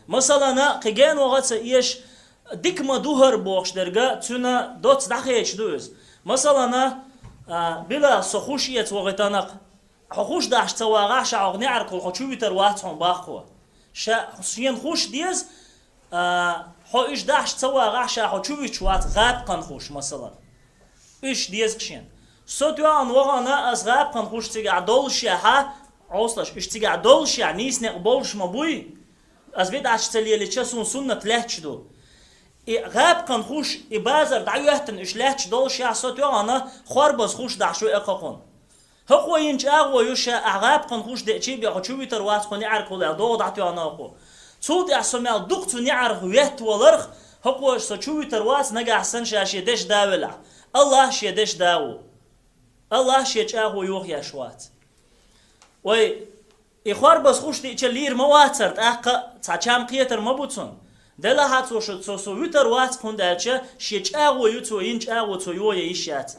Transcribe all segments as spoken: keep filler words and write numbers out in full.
Масалана, кхы гена ваха ца эш, дика ма ду хӀара бохуш дерг, цуьнан доцца дӀахедаш ду иза. Масалана, а, Билал, со хуш эца вахийтина-кх. Хьо хуш дахьаш ца вагӀахь, ша хьох неӀаргахула хьо чу витар вац хьуна боху-кх. Ша шена хуш деза, а, хьо уьш дахьаш ца вагӀахь, ша хьо чу вуьтуш вац, гӀапкхан хуш, масалан. Уьш деза-кх шена. Со тоьхна вахана, ас гӀапкхан хуш цигахь доллушехь, Ӏовсалаш, уьш цигахь доллушехь, нийса некъ боллуш ма буй, ас бидӀаташ ца лелийча, суна суннат лаьтташ ду. И гӀапкхан хуш, и базар дӀахӀоьттина уьш лаьтташ доллушехь, со тоьхна хорбаза хуш дахьаш ву эккхакхун. ХӀокхо йина чӀагӀо ю ша, ахь гӀапкхан хуш деъчий бен хьо чу витар вац хьо неӀаргахула аьлла, догӀа дӀатоьхна хӀокхо. Цул тӀаьхьа со мел дукха цу неӀаргах ветта валарх, хӀокхо со чу витар вац, нагахь санна ша шен дешан да велахь. АллахӀ шен дешан да ву. АллахӀ шен чӀагӀо йохаеш вац. Вай, и хорбаза хуш диъча лийр ма вацара, тӀаккха цхьа чам кхетар ма бу цунна. Делахь а цо шу, цо со вуьтар вац, хӀунда аьлча шен чӀагӀо ю цо, йина чӀагӀо цо йоха йиш яц.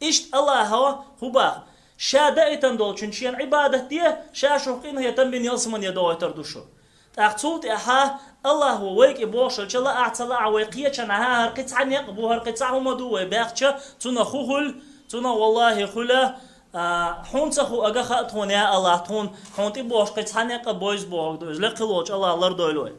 Иштта АллахӀа хӀун боху, ша даийтина долчунна шена Ӏибадат де, ша шух къинхетам бина ялсамане дохуьйтур ду шу. ТӀаккха цул тӀаьхьа АллахӀа вайга и бохуш хилча, лаахь а ца лаахь а, вай кхечанхьа хӀара кхин цхьа некъ бу, хӀара кхин цхьа хӀума ду вай баьхча, цунах хӀун хуьлу, цунах валлахӀи хуьлу, а, хьуна ца хуу ага хаьа тхуна, я АллахӀ, тхуна хьуна тӀебогӀуш кхин цхьа некъ а бойза бохург ду иза, лекха волчу АллахӀа лардойла вай.